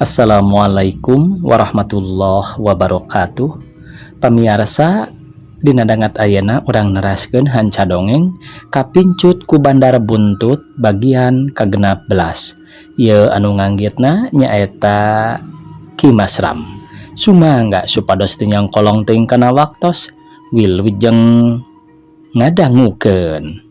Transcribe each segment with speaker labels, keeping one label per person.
Speaker 1: Assalamualaikum warahmatullahi wabarakatuh. Pamiarsa, dina dangat ayeuna urang neraskeun hanca dongeng Kapincut ku Bandar Buntut bagian ka-16. Ieu anu nganggitna nyaeta Ki Masram. Sumangga supados teu nyangkolong teuing kana waktos, wilujeng ngadangukeun.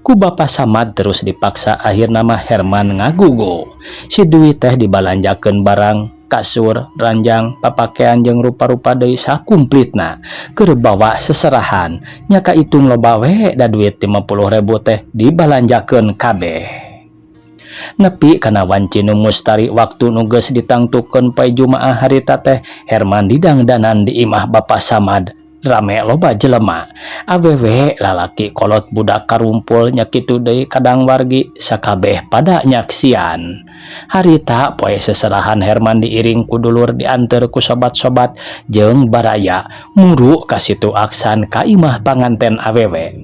Speaker 1: Ku Bapak Samad terus dipaksa, akhirna mah Herman ngagugu. Si duit teh dibalanjakeun barang kasur, ranjang, papakean jeung rupa-rupa deui sakumplitna keur bawa seserahan. Nya kaitung loba we da duit 50.000 teh dibalanjakeun kabeh. Nepi kana wanci nu mustari, waktu nu geus ditangtukeun poe Jumaah harita teh, Herman didangdanan di imah Bapak Samad. Rame, loba jelema, awewe, lalaki, kolot, budak karumpul, nya kitu deui kadang wargi sakabeh pada nyaksian. Harita poe seserahan, Herman diiring ku dulur, dianter ku sobat-sobat jeung baraya muru ka Situ Aksan, ka imah panganten awewe.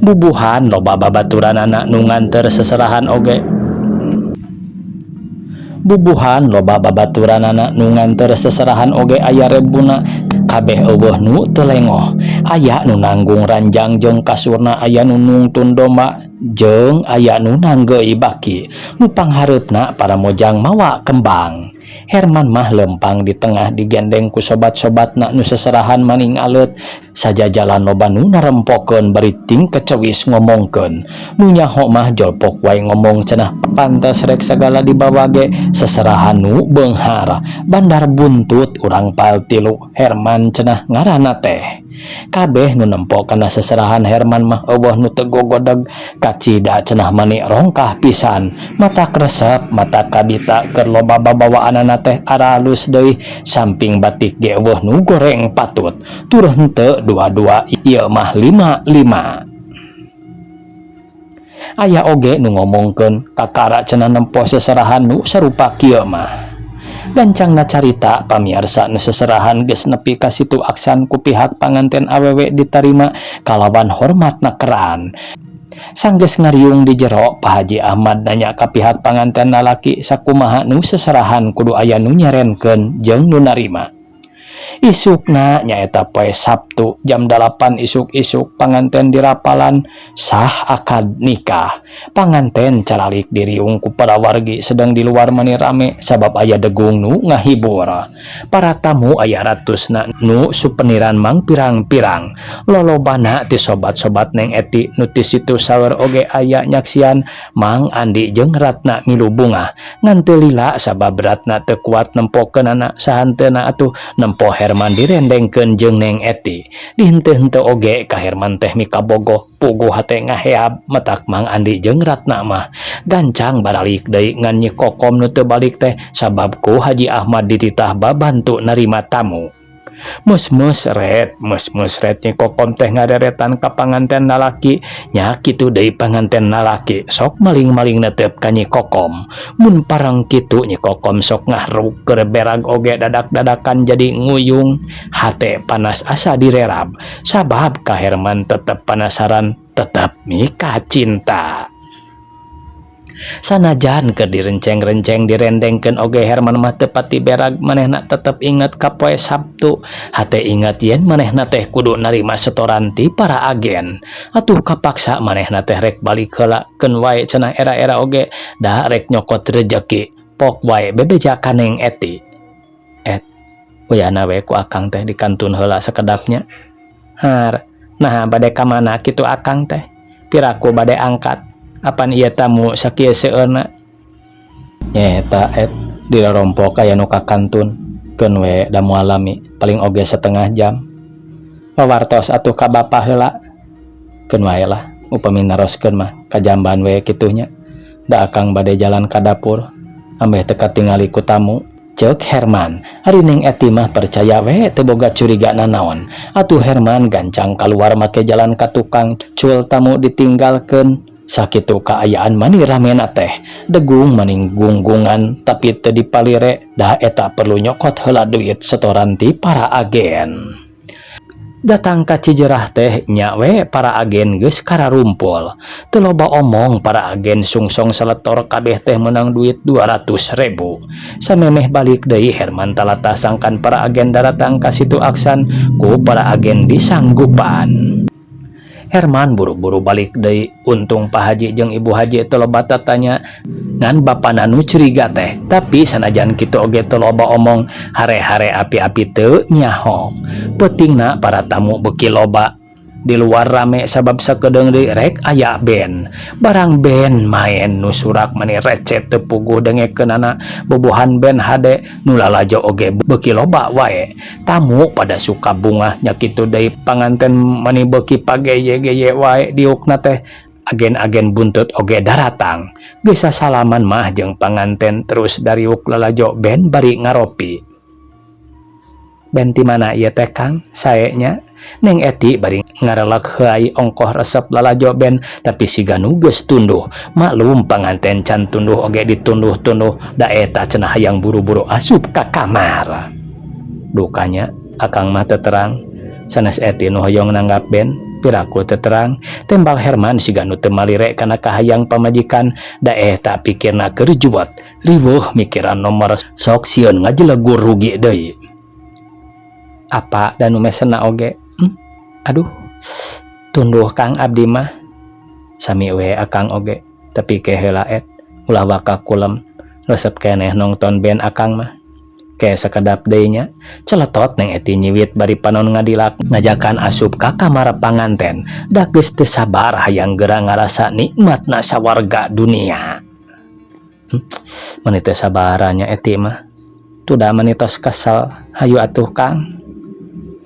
Speaker 1: Bubuhan loba babaturanana nu nganter seserahan oge. Bubuhan loba babaturanana nu nganter seserahan oge aya rebuna. Kabeh euweuh nu teu lengoh. Aya nu nanggung ranjang jeung kasurna, aya nu nungtun domba, jeung aya nu nanggeui baki. Nu panghareupna para mojang mawa kembang. Herman mah lempang di tengah, digendeng ku sobat-sobatna nu seserahan maning aleut. Sajajalan loba nu narempokeun bari ting kecewis ngomongkeun. Nu nyaho mah jolpok wae ngomong, cenah pantes rek sagala dibawa ge seserahan nu beunghar, bandar buntut urang pal tilu, Herman cenah ngaranna teh. Kabeh nu nempo kana seserahan Herman mah euweuh nu teu gogodeg. Kacida cenah mani rongkah pisan, matak resep, matak kabita keur loba babawaanana teh aralus deui. Samping batik ge euweuh nu goreng patut, tur henteu dua-dua, ieu mah lima-lima. Aya oge nu ngomongkeun kakara cenah nempo seserahan nu sarupa kieu mah. Gancangna carita, pamiarsa, nu seserahan geus nepi ka Situ Aksan, ku pihak panganten awewe ditarima kalawan hormatna keran. Sanggeus ngariung di jero, Pak Haji Ahmad nanya ka pihak panganten lalaki sakumaha nu seserahan kudu aya nu nyerenkeun jeung nu narima. Isukna, nyaeta poe Sabtu, jam 8 isuk-isuk panganten dirapalan, sah akad nikah. Panganten caralik diriung ku para wargi, sedang di luar mani rame sabab aya degung nu ngahibur. Para tamu aya ratusna, nu supeniran mang pirang-pirang. Lolobana ti sobat-sobat Neng Eti. Nu ti situ saur oge aya nyaksian. Mang Andi jeung Ratna milu bungah, ngan teu lila sabab Ratna teu kuat nempokeunana. Sahanteuna atuh nempo Herman direndengkeun jeung Neng Eti. Dihenteu-henteu oge ka Herman teh mikabogoh, puguh hate ngaheab. Matak Mang Andi jeung Ratna mah gancang baralik deui, ngan Nyi Kokom nu teu balik teh sabab ku Haji Ahmad dititah babantu narima tamu. Mus-mus ret, mus-mus ret, Nyi Kokom teh ngareretan ka panganten lalaki, nya kitu deui panganten lalaki sok maling-maling netep ka Nyi Kokom. Mun parang kitu Nyi Kokom sok ngahruk, keur berag oge dadak-dadakan jadi nguyung. Hate panas asa direrab sabab ka Herman tetep panasaran, tetep mika cinta. Sanajan keur direnceng-renceng, direndengkeun oge Herman mah teu pati berag. Manehna tetep inget ka poe Sabtu, hate inget yen manehna teh kudu narima setoran ti para agen. Atuh kapaksa manehna teh rek balik heula. Keun wae cenah, era-era oge da rek nyokot rejeki, pok wae bebeja ka Neng Eti. Et, uyana we ku akang teh dikantun heula sakedapnya. Har, nah, bade ka mana kitu akang teh? Piraku bade angkat. Apan ieu tamu sakieu seueurna? Nyaeta, Et, di rorompok aya nu kakantun. Keun we da moal lami, paling oge setengah jam. Wawartos atuh ka bapa heula. Keun wae lah, upami naroskeun mah kajamban we kitunya. Da akang bade jalan ka dapur ambeh teu katingali ku tamu, ceuk Herman. Ari Neng Eti mah percaya we, teu boga curiga nanaon. Atuh Herman gancang kaluar make jalan ka tukang, cul tamu ditinggalkeun. Sakitu kaayaan mani ramena teh, degung maning gunggungan, tapi teu dipalire da eta perlu nyokot heula duit setoran ti para agen. Datang ka Cijerah teh nya we para agen geus kararumpul. Teu loba omong para agen sungsong seletor kabeh teh meunang duit 200 ribu. Samemeh balik deui, Herman talatah sangkan para agen daratang ka Situ Aksan ku para agen disanggupan. Herman buru-buru balik deui. Untung Pak Haji jeung Ibu Haji teu loba tatanya, ngan bapana nu curiga teh. Tapi sanajan kitu oge teu loba omong, hare-hare api-api teu nyaho. Peutingna para tamu beuki loba. Di luar rame sabab sakedeung deui rek aya band. Barang band maen, nu surak mani recet teu puguh dengekeunana. Bubuhan band hade, nu lalajo oge beuki loba wae. Tamu pada suka bungah, nya kitu deui panganten mani beuki pageye-geye wae diukna teh. Agen-agen buntut oge daratang. Geus sasalaman mah jeung panganten, terus dariuk lalajo band bari ngaropi. "Band ti mana ieu teh, Kang? Sae nya?" Neng Eti bari ngarelek heai ongkoh resep lalajo band, tapi siga nu geus tunduh. Maklum panganten can tunduh oge ditunduh-tunduh, da eta cenah hayang buru-buru asup ka kamar. "Dukanya akang mah teu terang, sanes Eti nu hoyong nanggap band, piraku teu terang," tembal Herman siga nu teu malire kana kahayang pamajikan, da eta pikirna keur juwet. Riweuh mikiran nomor, sok sieun ngajelegur rugi deui. "Apa da nu mesenna oge?" Aduh, tunduh, Kang, abdi mah." "Sami we akang oge, tapi ke heula et, ulah waka kulem, resep keneh nongton band akang mah." "Ke sakedap deui nya," celetot Neng Eti nyiwit bari panon ngadilak ngajakan asup ka kamar panganten, da geus teu sabar hayang geura ngarasa nikmatna sawarga dunia. Meni teu sabaran nya Eti mah. Tuda meni tos kesel. "Hayu atuh, Kang."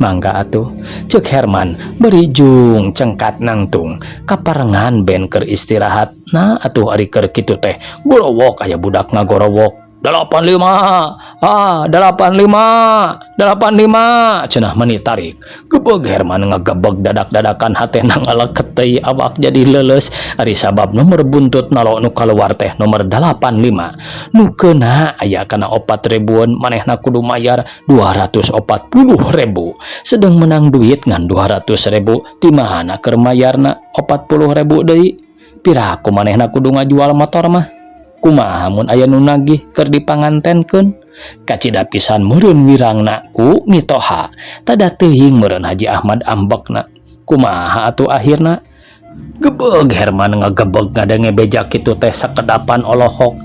Speaker 1: "Mangga atuh," cek Herman bari jung cengkat nangtung kaparengan band keur istirahat. Nah atuh, ari keur kitu teh gorowok aya budak ngagorowok, "85, ah, 85, 85," cenah meni tarik. Gebeg Herman ngagebeg dadak-dadakan, hatena ngaleket teuing, awak jadi leuleus, ari sabab nomor buntut nalo nu kaluar teh nomor 85. Nu keuna aya kana 4 ribuan, manehna kudu mayar 240 ribu. Sedang menang duit ngan 200 ribu, ti mana keur mayarna 40 ribu deui? Piraku manehna kudu ngajual motor mah? Kumaha mun aya nu nagih keur dipangantenkeun? Kacida pisan meureun wirangna ku mitoha, tada teuing meureun Haji Ahmad ambekna. Kumaha atuh akhirna? Gebeg Herman ngagebeg ngadenge beja kitu teh. Sakedapan olohok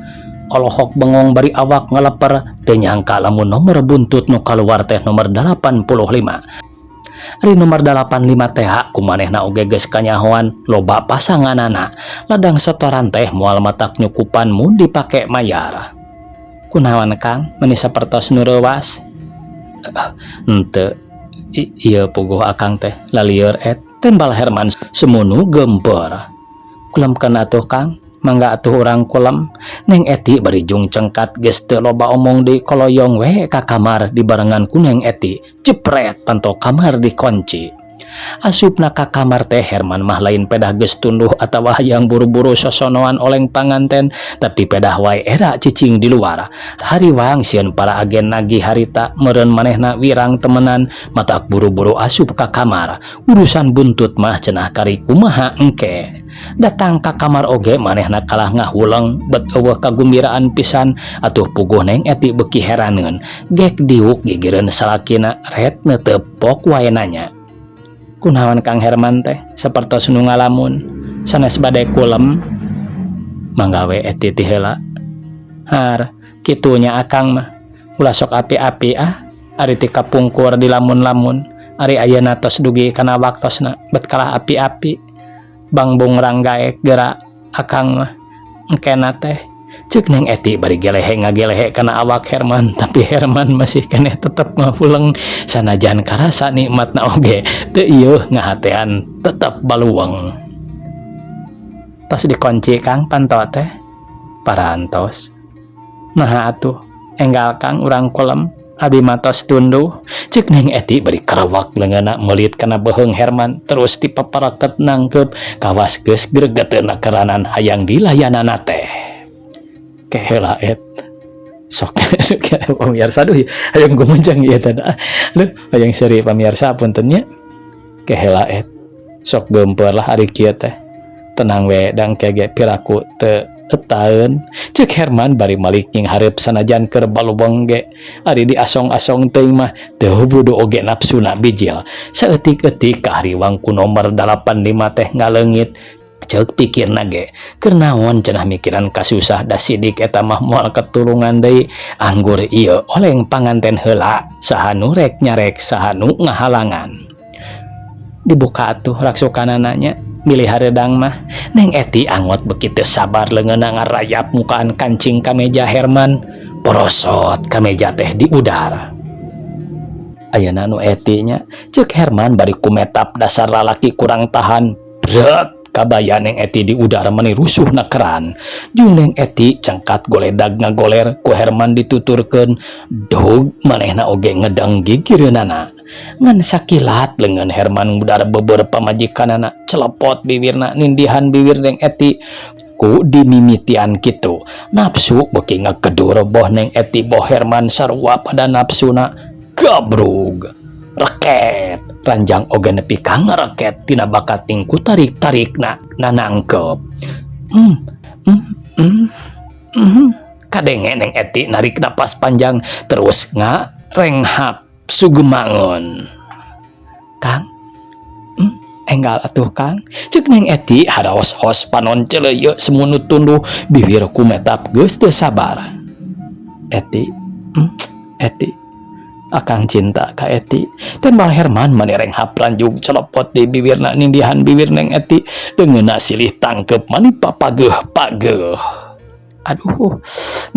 Speaker 1: olohok bengong bari awak ngaleper, teu nyangka lamun nomor buntut nu kaluar teh nomor 85. Ari nomor 85 teh ku manehna oge geus kanyahoan loba pasanganana, ladang setoran teh moal matak nyukupan mun dipake mayar. "Kunaon, Kang, meni sapertos nu reuwas?" "Henteu, ieu puguh akang teh lalieur et," tembal Herman sumunu gempeur. "Kulemkeun atuh, Kang." "Mangga atuh urang kulem." Neng Eti bari jung cengkat geus teu loba omong deui, koloyong we ka kamar dibarengan ku Neng Eti. Jepret, panto kamar dikunci. Asupna ka kamar teh Herman mah lain pedah geus tunduh atawa hayang buru-buru sosonoan oleng panganten, tapi pedah wae era cicing di luar. Hariwang sieun para agen nagih harita, meureun manehna wirang temenan, matak buru-buru asup ka kamar. Urusan buntut mah cenah kari kumaha engke. Datang ka kamar oge manehna kalah ngahuleng, bet euweuh kagumbiraan pisan. Atuh puguh Neng Eti beuki heraneun. Gek diuk gigireun salakina, ret neutepok wae nanya. "Kunaon Kang Herman teh sapertos nu ngalamun? Sanes bade kulem?" "Mangga we Eti ti heula." "Har, kitu nya akang mah. Ulah sok api-api ah, ari ti kapungkur dilamun-lamun, ari ayeuna tos dugi kana waktosna bet kalah api-api. Bangbung ranggaek geura akang mah engkena teh," cek Neng Eti bari gelehe ngagelehe kana awak Herman, tapi Herman masih keneh tetep ngahuleng, sanajan karasa nikmatna oge teu ieuh ngahatean, tetep baluweng. "Tos dikunci, Kang, panto teh?" "Parantos." "Naha atuh, enggal Kang, urang kulem, abi mah tos tunduh," cek Neng Eti bari karawak leungeunna meulit kana beuheung Herman, terus dipapareket nangkeup, kawas geus gregeteunna keranan hayang dilayanana teh. Ke heula et, sok pemirsa. Aduh, hayang gumujeng ieu teh. Aduh, hayang seuri, pemirsa, punten nya. Kehela et sok geumpeur lah ari kieu teh. Tenang we dang kege piraku teu etaeun, cek Herman bari malik nyinghareup sanajan keur balobong ge ari diasong-asong teuing mah teu wudu oge nafsuna bijil. Saeutik-eutik kahariwang ku nomor 85 teh ngaleungit. Ceuk pikirna ge keur naon cenah mikiran kasusah, da sidik eta mah moal ketulungan deui. Anggur ieu oleng panganten heula, saha nu rek nyarek, saha nu ngahalangan. Dibuka atuh raksukanana nya, milih hareudang mah. Neng Eti angot beuki teu sabar, leungeunna ngarayap mukaan kancing kameja Herman, porosot kameja teh diudar. "Ayeuna nu Eti nya," ceuk Herman bari kumetap, dasar lalaki kurang tahan. Bret, kabaya Neng Eti diudar meni rusuh na keran. Jung Neng Eti cengkat goledag ngagoler, ku Herman dituturkeun, dog manehna oge ngedang gigireunana. Ngan sakilat leungeun Herman ngudar beber pamajikanana, celepot bibirna nindihan bibir Neng Eti. Ku dimimitian kitu nafsu beuki ngagedur, boh Neng Eti boh Herman sarua pada nafsuna. Gabrug, reket ranjang oge nepi ka ngareket tina bakating ku tarik-tarikna nanangkep. Kadenge Neng Eti narik napas panjang terus ngarenghap sugemangun. "Kang, enggal atuh, Kang," cek Neng Eti haraos hos panon celeuyeuh semunut tunduh, bibir kumetap geus teu sabar. "Eti, Eti, Akang cinta ka Eti," tembal Herman mani renghap ranjug, celepot di bibirna nindihan bibir Neng Eti, deungeunna silih tangkep mani papageuh pageuh. "Aduh,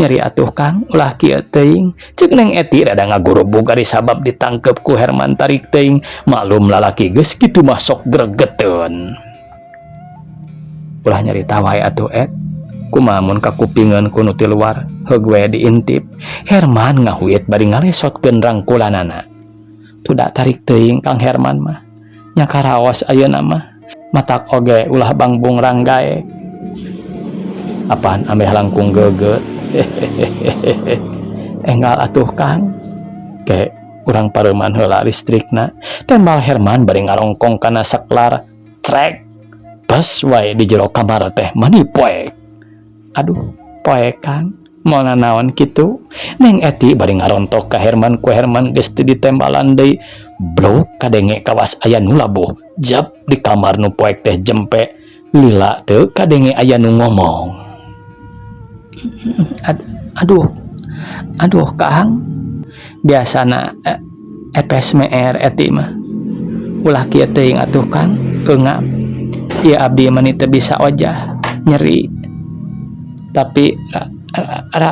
Speaker 1: nyeri atuh, Kang, ulah kieu teuing," cek Neng Eti rada ngagurubug ari sabab ditangkep ku Herman tarik teuing. Maklum lalaki geus kitu mah sok gregeteun. "Ulah nyarita wae atuh, Et. Kumaha mun kakupingeun ku nu ti luar, heug we diintip?" Herman ngahuit bari ngalesotkeun rangkulanana. "Tuda tarik teuing Kang Herman mah nya, karaos ayeuna mah. Matak oge ulah bangbung ranggaek. Apaan ameh langkung geget. Enggal atuh, Kang. Ke urang pareuman heula listrikna," tembal Herman bari ngarongkong kana saklar. Trek, bas wae di jero kamar teh mani poek. "Aduh, poek, Kang, moal nanaon kitu?" Neng Eti bari ngarontok ka Herman. Ku Herman geus teu ditembalan deui. Blok, kadenge kawas aya nu labuh. Jap, di kamar nu poek teh jempe. Lila teu kadenge aya nu ngomong. "Aduh, aduh, Kang, biasana epes meer Eti mah. Ulah kieu teuing atuh, Kang, eungap ieu abdi mani teu bisa ojah, nyeri." Tapi ra, ra, ra,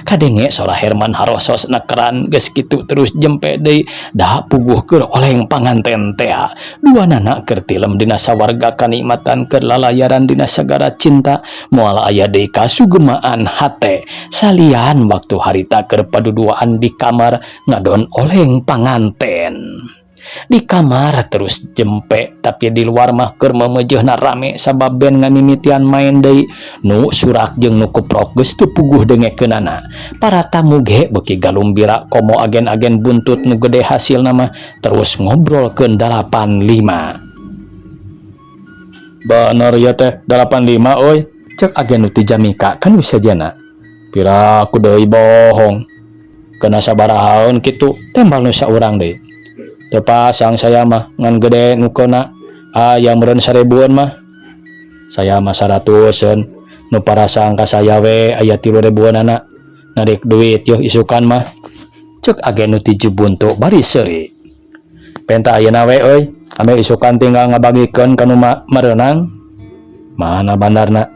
Speaker 1: Kadenge sora Herman harosos nekeran, geus kitu terus jempe deui. Da puguh keur oleng panganten tea, duanana keur tilem dina sawarga kanikmatan, keur lalayaran dina sagara cinta. Moal aya deui kasugemaan hate salian waktu harita keur paduduaan di kamar ngadon oleng panganten. Di kamar terus jempe, tapi di luar mah keur memeujeuhna rame sabab band ngamimitian main deui. Nu surak jeung nu kuprok geus teu puguh dengekeunana. Para tamu ge beuki galumbira, komo agen-agen buntut nu gede hasilna mah terus ngobrolkeun 85. "Bener ya teh 85 euy," cek agen nu ti Jamika kan bisa jana. "Piraku deui bohong, kena sabarahaeun kitu," tembal nu saurang deui. "Teu pasang saya mah, ngan gede nu keuna, aya meureun 1000-an mah." "Saya mah 100-eun, nu parasang ka saya we aya 3000-anana. Narik duit yoh isukan mah," cek agen nu ti Jubuntu bari seuri. "Penta ayeuna we euy, ame isukan tinggal ngabagikeun ka nu merenang." "Mana bandarna?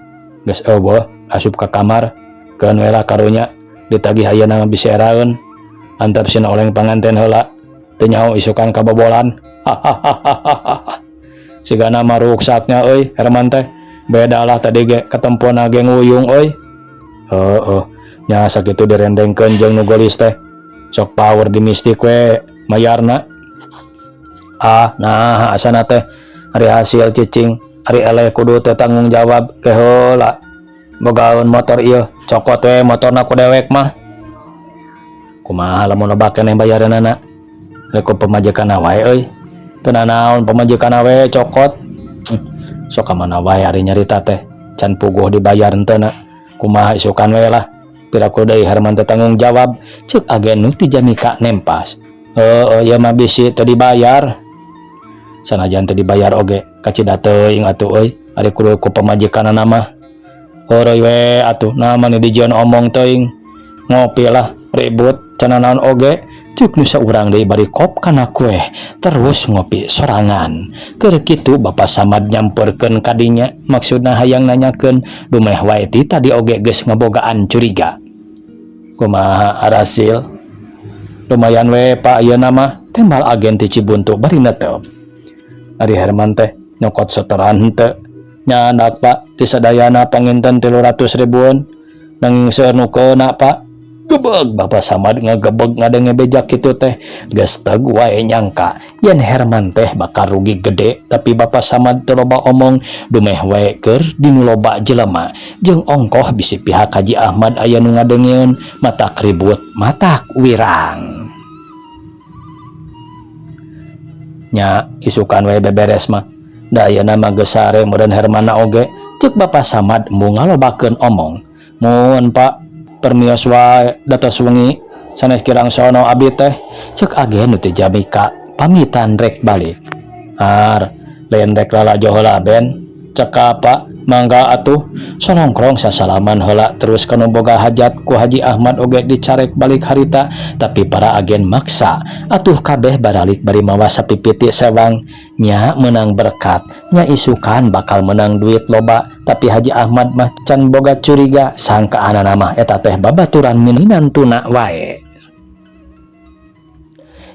Speaker 1: Geus euweuh, asup ka kamar. Keun we lah karunya, ditagih ayeuna mah bisi eraeun. Antep sina oleng panganten heula, teu nyaho isukan kabobolan." "Hahaha, sigana mah ruksaknya euy Herman teh. Beda lah, tadi ge ketempona ge nguyung euy." "Heeh nya, sakitu direndengkeun jeung nu gelis teh. Sok power di mistik we mayarna." "Ah, nah asana teh ari hasil cicing, ari eleh kudu teu tanggung jawab. Ke heula bogaeun motor ieu, cokot we motorna ku dewek mah. Kumaha lamun loba keneh bayaranana? Rek ku pamajikanna wae euy." Teu nanaon pamajikanna we cokot. Sok ka mana wae ari nyarita teh. Can puguh dibayar henteu na. Kumaha isukan we lah. Piraku deui Herman teu tanggung jawab, ceuk agen nu ti Jamika nempas. Heueuh ieu mah bisi teu dibayar. Sanajan teu dibayar oge kacida teuing atuh euy, ari kudu ku pamajikanna mah. Heureuy we atuh, naha mani dijieun omong teuing. Ngopi lah, ribut, can nanaon oge, ceuk nu saurang deui bari kop kana kueh, terus ngopi sorangan. Keur kitu Bapak Samad nyamperkeun ka dinya, maksudna hayang nanyakeun dumeh wae ti tadi oge geus ngabogaan curiga. Kumaha arasil? Lumayan we Pak ieu mah, tembal agen ti Cibuntu bari netep. Ari Herman teh nyokot setoran henteu? Nyandak Pak, ti sadayana panginten 300 ribuan. Nanging seueur nu keuna Pak. Gebeg Bapak Samad ngagebeg ngadenge beja kitu teh. Geus teg wae nyangka yen Herman teh bakal rugi gede, tapi Bapak Samad teu loba omong dumeh wae keur dinu loba jelema jeung ongkoh bisi pihak Haji Ahmad aya nu ngadengeun matak ribut matak wirang. Nya isukan wae beberes mah. Da ayeuna mah geus sare meureun Hermanna oge, ceuk Bapak Samad embung ngalobakeun omong. Mun Pak, permios wae datos wengi sanes kirang sono abi teh, ceuk agen nu ti Jamika pamitan rek balik. Ar, lain rek lalajo heula ben, cekap Pak, mangga atuh. Solongkrong sasalaman heula terus kanu boga hajat ku Haji Ahmad oge dicarek balik harita, tapi para agen maksa atuh kabeh baralik bari mawa sapipiti sewang. Nya menang berkat, nya isukan bakal menang duit loba, tapi Haji Ahmad mah can boga curiga sangkaanana mah eta teh babaturan minantuna wae.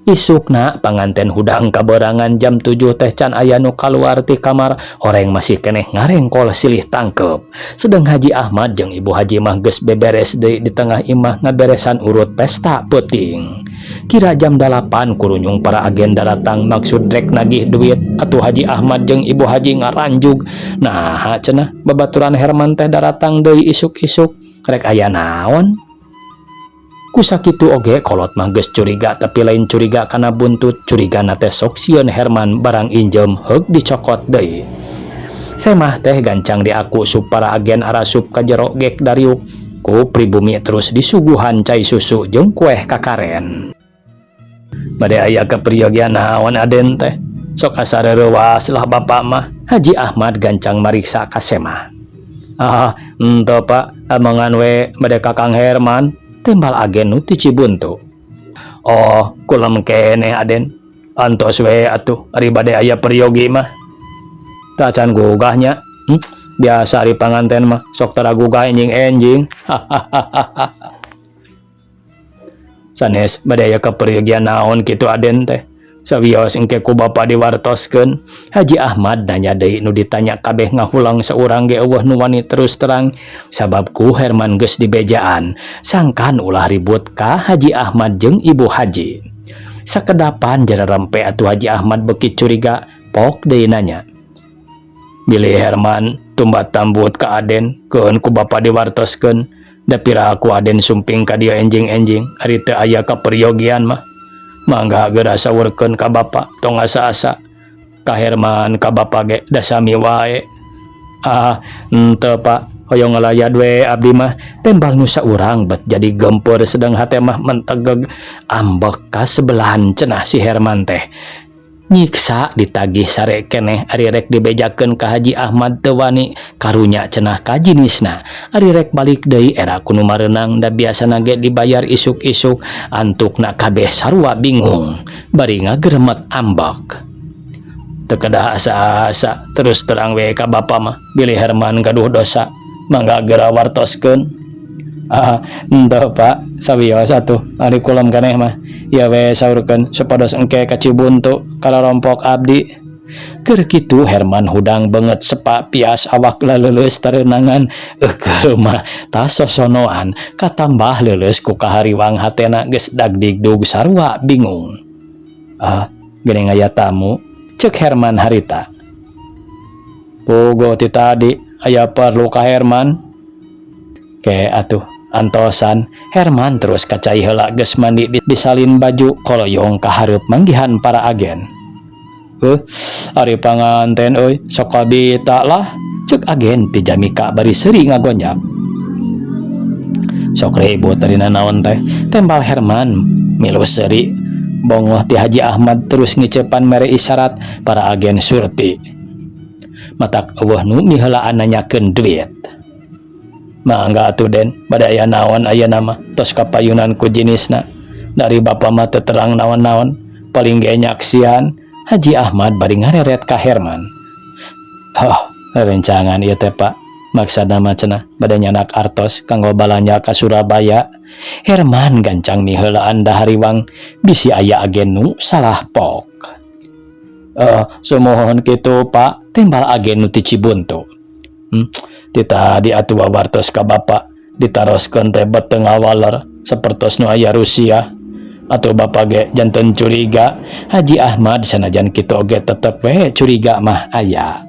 Speaker 1: Isukna panganten hudang kaberangan jam 7 teh can aya nu kaluar ti kamar, horeng masih keneh ngarengkol silih tangkep. Sedang Haji Ahmad jeung Ibu Haji mah geus beberes deui di tengah imah ngaberesan urut pesta peuting. Kira jam 8 kurunyung para agen daratang maksud rek nagih duit, atuh Haji Ahmad jeung Ibu Haji ngaranjug. Naha cenah babaturan Herman teh daratang deui isuk-isuk, rek aya naon? Kusakitu oge kolot mah geus curiga, tapi lain curiga kana buntut, curigana teh sok sieun Herman barang injem heug dicokot deui. Semah teh gancang diaku sup para agen arasup ka jero gek dariuk ku pribumi terus disuguhan cai susu jeung kueh kakaren. Bade aya kaperyogian naon aden teh? Sok asa reuwas lah bapak mah. Haji Ahmad gancang mariksa ka semah. Ah, henteu Pak, amangan we bade ka Kang Herman, timbal agen nu ti Cibuntu. Oh, kulem keneh aden. Antos we atuh ari bade aya peryogi mah. Tacan gugahnya. Biasa ari panganten mah sok tara gugah enjing-enjing. Sanes bade aya kaperyogian naon kitu aden teh. Sawios engke ku bapa diwartoskeun. Haji Ahmad nanya deui nu ditanya kabeh ngahulang saurang ge eueuh nu wani terus terang sabab ku Herman geus dibejaan. Sangkan ulah ribut ka Haji Ahmad jeung Ibu Haji. Sakedapan jararempe atuh Haji Ahmad beuki curiga, pok deui nanya. Bilih Herman tumbat tambut ka Aden, keun ku bapa diwartoskeun. Da pira aku Aden sumping ka dieu enjing-enjing, ari teu aya kaperyogian mah. Mangga geura saurkeun ka bapa, tong asa-asa. Ka Herman ka bapa ge da sami wae. Ah, henteu Pak, hoyong ngalayad we abdi mah. Tembal nu saurang bet jadi gempeur sedang hate mah mentegeg ambek ka sebelahan cenah si Herman teh. Nyiksa ditagih sare keneh ari rek dibejakeun ka Haji Ahmad teu wani karunya cenah ka jinisna. Ari rek balik deui era kudu mareunang da biasana ge dibayar isuk-isuk antukna kabeh sarua bingung bari ngageremet ambek. Teu kedah asa-asa terus terang we ka bapa mah bilih Herman gaduh dosa mangga geura wartoskeun. Ah, henteu Pak, sawios atuh ari kulem keneh mah. Ieu we saurkeun supados engke ka Cibuntu kalorompok abdi. Keur kitu Herman hudang beungeut sepa pias awak laleuleus tareunangan keur mah tas sosonoan katambah leuleus ku kahariwang hatena geus dagdigdug sarua bingung. Ah, geuning aya tamu, ceuk Herman harita. Puguh ti tadi aya perlu ka Herman. Ke atuh antosan Herman terus kacai heula geus mandi disalin baju koloyong ka hareup manggihan para agen. Heuh, ari panganten euy, sok kabita lah, cek agen ti Jamika bari seuri ngagonjak. Sok ribut ari nanaon teh, tembal Herman milu seuri. Bongoh ti Haji Ahmad terus ngiceupan mere isyarat para agen surti. Matak eueuh nu miheulaan nanyakeun duit. Mangga atuh Den, bade aya naon ayeuna mah, tos kapayunan ku jinisna. Dari bapa mah teu terang naon-naon, paling ge nyaksian. Haji Ahmad bari ngareret ka Herman. Oh, rencangan ieu teh Pak. Maksudna mah cenah bade nyandak artos kanggo balanja ka Surabaya. Herman gancang miheulaan dahariwang bisi aya agen nu salah pok. Eh, sumuhun kitu Pak, timbal agen nu ti Cibuntu. Ti tadi atuh wawartos ka bapa ditaroskeun teh bet teu ngawaler sapertos nu aya Rusia. Atuh bapa ge janten curiga. Haji Ahmad sanajan kitu oge tetep we curiga mah aya.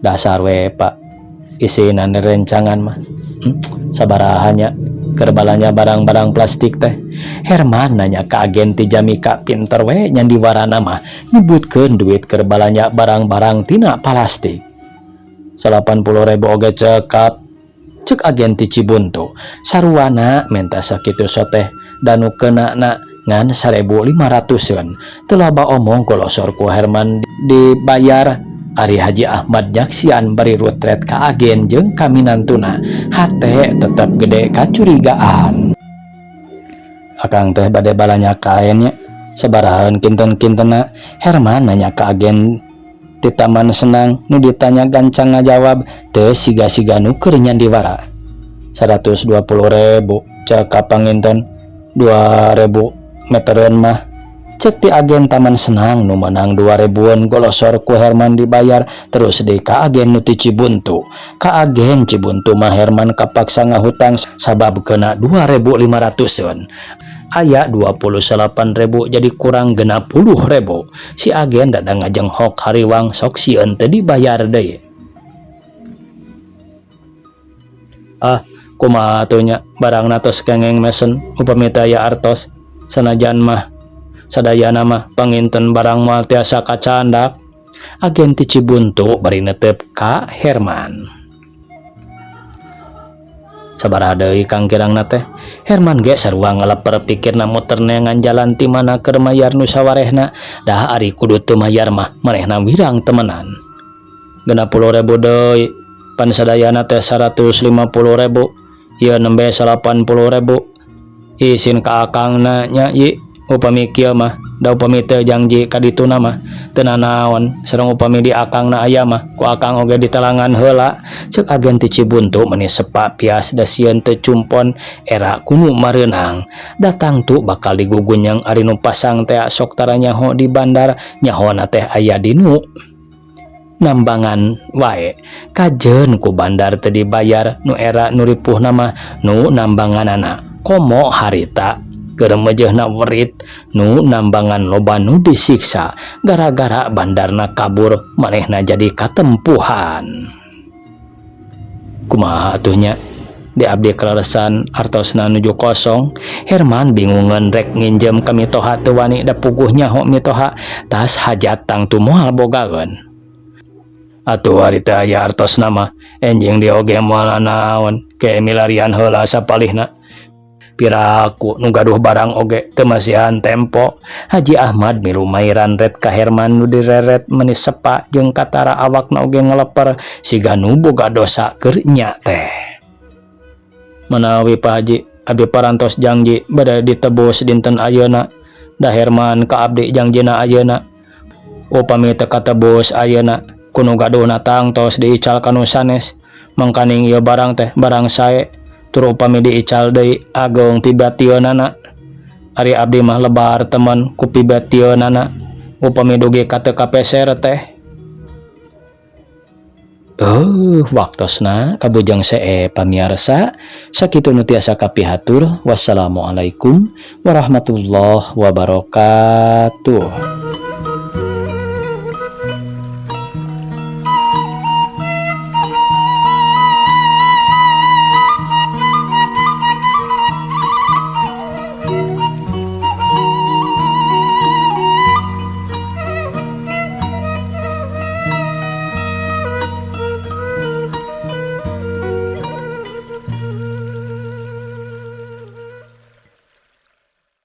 Speaker 1: Dasar we Pak, isinan rencangan mah. Sabaraha nya keur balanja barang-barang plastik teh? Herman nanya ka agen ti Jamika, pinter we nyandiwarana mah nyebutkeun duit keur balanja barang-barang tina plastik. 80.000 oge cekap, cek agen ti Cibuntu. Saruana menta sakitu soteh da nu keunana ngan 1.500-eun. Teu loba omong golosor ku Herman dibayar. Ari Haji Ahmad nyaksian bari rutret ka agen jeung ka minantuna, hate tetep gede kacurigaan. Akang teh bade balanja kaen nya, sabarahaeun kinten-kintenna? Herman nanya ka agen ti Taman Senang. Nu ditanya gancang ngajawab, teu siga-siga nu keur nyandiwara. 120.000 cekap panginten 2.000 metereun mah, cek ti agen Taman Senang. Nu menang 2.000-an golosor ku Herman dibayar terus deui ka agen nu ti Cibuntu. Ka agen Cibuntu mah Herman kapaksa ngahutang sabab kena 2.500-eun, aya 28.000, jadi kurang 60.000. Si agen dada ngajenghok hariwang, sok sieun teu dibayar deui. Ah, kumaha atuh nya, barangna tos kengeng mesen. Upami teu aya artos, sanajan mah sadayana mah panginten barang moal tiasa kacandak, agen ti Cibuntu bari netep ka Herman. Sabaraha deui Kang kirangna teh? Herman ge sarua ngaleper, pikirna muter neangan jalan ti mana keur mayar nu sawarehna, dah ari kudu teu mayar mah manehna wirang temenan. 60.000 deui, pan sadayana teh 150.000, ieu nembe 80.000. Isin ka akangna nya yi upami kieu mah, da upami teu jangji ka dituna mah teu nanaon, sareng upami di akangna aya mah ku akang oge ditelangan heula, cek agen ti Cibuntu meni sepa pias, da sieun teu cumpon era ku nu mareunang datang tu bakal digugunyang. Ari nu pasang teh sok tara nyaho di bandar, nyahona teh aya di nu nambangan wae, kajeun ku bandar teu dibayar. Nu era nu ripuhna mah nu nambanganana, komo harita keur meujeuhna werit nu nambangan loba nu disiksa gara-gara bandarna kabur, manehna jadi katempuhan. Kumaha atuh nya, di abdi kaleresan artosna nuju kosong. Herman bingungeun, rek nginjem ka mitoha teu wani da puguh nyaho mitoha, tas hajat tangtu moal bogaeun. Atuh ari teu aya artosna mah enjing di oge moal nanaon, ke milarian heula sapalihna, piraku nu gaduh barang oge teu masihan tempo. Haji Ahmad milu mairan ret ka Herman nu direret meni sepa jeung katara awakna oge ngeleper siga nu boga dosa keur nya teh. Manawi Pak Haji, abdi parantos jangji bade ditebus dinten ayeuna, da Herman ka abdi jangjina ayeuna. Upami teu katebus ayeuna, ku nu gaduhna tangtos diical ka nu sanes, mangkaning ieu barang teh barang sae, tur upami diical deui ageung pibatieunana. Ari abdi mah lebar temen ku pibatieunana upami dugi ka teu kapeser teh. Waktosna kabujang see pamiarsa, sakitu nu tiasa kapihatur. Wassalamualaikum warahmatullahi wabarakatuh.